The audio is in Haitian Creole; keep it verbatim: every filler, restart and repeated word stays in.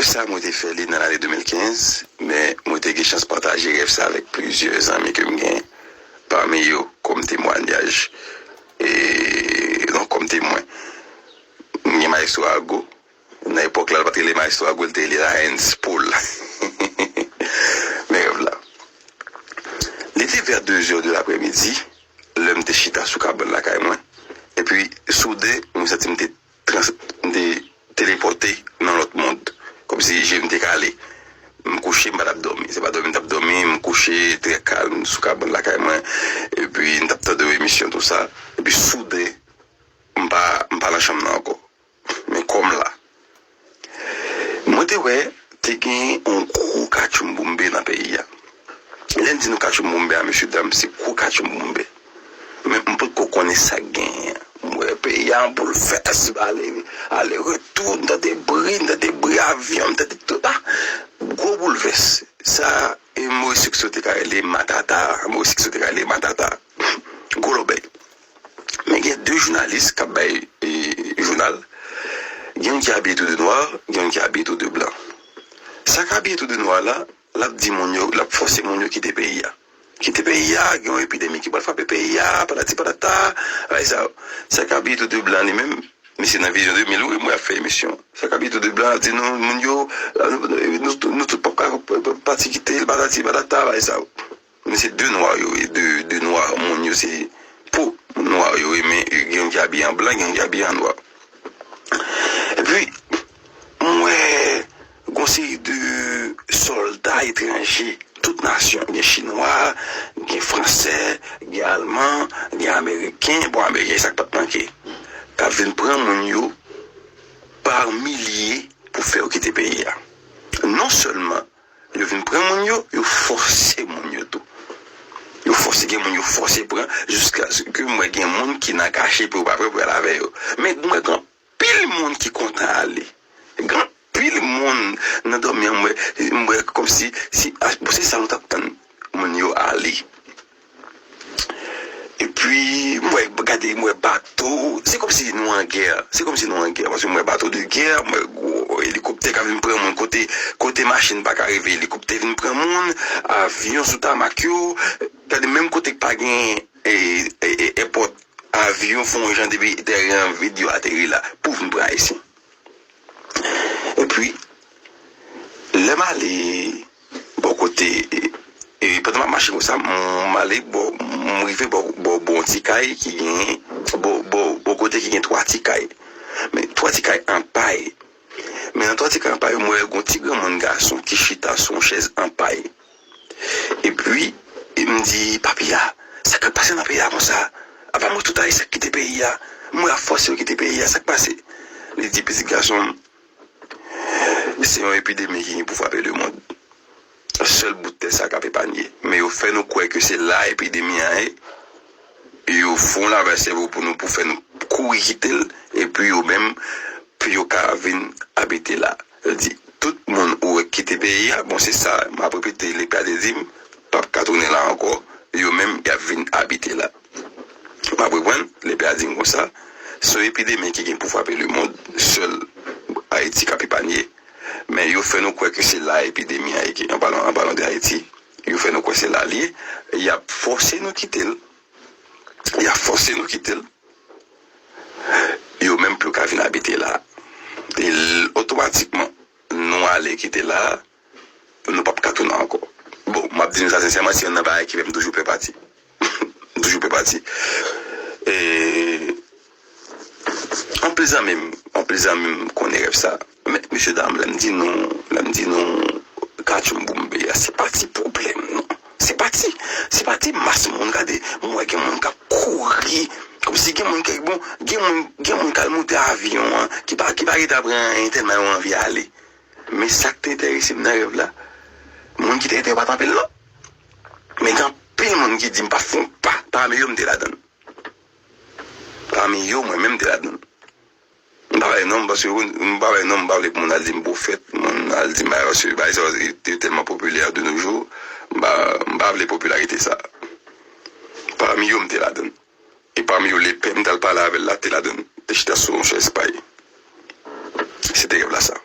Sa, mwen te fè li nan lane de mil kenz, men mwen te gen chans pataje rèv sa avèk plizyè zanmi ke m gen, pami yo, kòm temwayaj, e, non, kòm temwen. M gen Maestro Ago. Nan epòk la, l pa t rele Maestro Ago, l te rele Laens Paul. Men rèv la. Li te vè de zè de laprèmidi, lè m te chita sou kabann lakay mwen. Epi, souden, mwen santi m te trans-, m te telepòte nan lòt mond. Kòmsi je m te kale. M kouche, m pa t ap dòmi. Se pa dòmi m t ap dòmi, m kouche trè kalm sou kabann lakay mwen. Epi, m t ap tande emisyon, tou sa. Epi, souden, m pa, m pa nan chanm nan ankò. Men kòm la. Mwen te wè, te gen yon gwo katchoumboumbe nan peyi a. Lè n di nou katchoumboumbe a, mesye dam, se gwo katchoumboumbe. Men m potko konnen sa k genyen an. M wè peyi a an boulvès, ale, ale retou, m tande bri, m tande bri avyon, m tande tout, ah, gwo boulvès. Sa, e, Moris Sikso te ka rele Matata, Moris Sikso te ka rele Matata. Gwo lòbèy. Men gen de jounalis k ap bay, e, jounal. Gen youn ki abiye tou de nwa, gen youn ki abiye tou de blan. Sa k abiye tou de nwa la, l ap di moun yo, l ap fòse moun yo kite peyi a. Kite peyi a, gen yon epidemi ki pral frape peyi a, patati patata, bagay sa yo. Sa k abiye tou de blan li menm, misye nan vizyon de mil wi, mwen ap fè emisyon. Sa k abiye tou de blan ap di nou, moun yo, nou, nou, nou tout p ap ka pati kite l, patati patata, bagay sa yo. Men se de nwa yo ye, de, de nwa moun yo se po nwa yo ye, men gen youn ki abiye an blan, gen youn ki abiye an nwa. Epi, m wè gon seri de sòlda etranje, tout nasyon, gen chinwa, gen fransè, gen alman, gen ameriken, bon, ameriken sa k pa t manke, k ap vin pran moun yo pa milye pou fè yo kite peyi a. Non sèlman yo vin pran moun yo, yo fòse moun yo tou. Yo fòse, gen moun yo fòse pran, jiskaske m wè gen moun ki nan kache pou yo pa pran pou y al avè yo. Men m wè gen anpil moun ki kontan ale. Gen anpil moun nan dòmi an, m wè, m wè kòmsi, si, a, bon, se sa nou t ap tann, moun yo ale. Epi, m wè, gade, m wè bato. Se kòmsi nou an gè. Se kòmsi nou an gè. Paske m wè bato de gè, m wè gwo elikoptè k ap vin pran moun. Kote, kote machin pa ka rive, elikoptè vin pran moun. Avyon sou tamak yo. Gade, menm kote k pa gen, e, e, e, èpòt, avyon fè yon jan depi tèren an vid, yo ateri la pou vin pran Ayisyen. Epi, lè m ale bò kote, e, e, pandan m ap mache konsa, m, m ale bò, m rive bò, bò, bò yon ti kay ki gen, bò, bò, bò kote ki gen twa ti kay. Men twa ti kay an pay. Men nan twa ti kay an pay yo, m wè gon ti granmoun gason ki chita sou yon chèz an pay. Epi, e m di, "Papi a, sa k ap pase nan peyi a konsa? Apa m wè tout Ayisyen k kite peyi a? M wè y ap fòse yo kite peyi a, sa k pase?" Li di, "Pitit gason m, se yon epidemi ki gen pou frape lemonn. Sèl bout tè sa k ap epanye. Men yo fè nou kwè ke se la epidemi an ye. Yo fè yon lavay sèvo pou nou, pou fè nou kouri kite l, epi yo menm, pou yo ka vin abite la." Li di, "Tout moun ou wè k kite peyi a, bon, se sa, m ap repete, lepè a te di m, p ap ka tounen la ankò, yo menm, y ap vin abite la." W ap reprann, lepè a di m konsa, se yon epidemi ki gen pou frape lemonn, sèl Ayiti k ap epanye, men yo fè nou kwè ke se la epidemi an ye, an palan, an palan de Ayiti, yo fè nou kwè se la l ye, y ap fòse nou kite l, y ap fòse nou kite l, yo menm pou yo ka vin abite la. E l, otomatikman, nou ale kite la, nou p ap ka tounen ankò. Bon, m ap di nou sa sensèman, se youn nan bagay ki fè m toujou pè pati. M toujou pè pati. E, anpil zanmi m, anpil zanmi m konnen rèv sa. Men, mesye dam, lè m di nou, lè m di nou, katchoumboumbe a, se pa ti pwoblèm, non. Se pa ti, se pa ti mas moun. Gade, m wè gen moun k ap kouri. Kòmsi gen moun ki, bon, gen moun, gen moun k al moute avyon an, ki pa, ki pa gentan pran anyen tèlman yo anvi ale. Men sa k te enterese m nan rèv la, moun ki te enterese yo pa t anpil, non. Men gen anpil moun ki di m pa fè yon pa, pami yo m te ladan l. Pami yo, mwen menm, m te ladan l. M pa bay non, paske m pa bay non, m pa vle pou moun al di m pwofèt, moun al di m bagay, paske bagay sa yo, yo tèlman popilè de nos jours, m pa, m pa vle popilarite sa. Pami yo, m te ladan l. E pami yo, lepè m t al pale avè l la, te ladan l. Te chita sou yon chèz pay. Se te rèv la sa.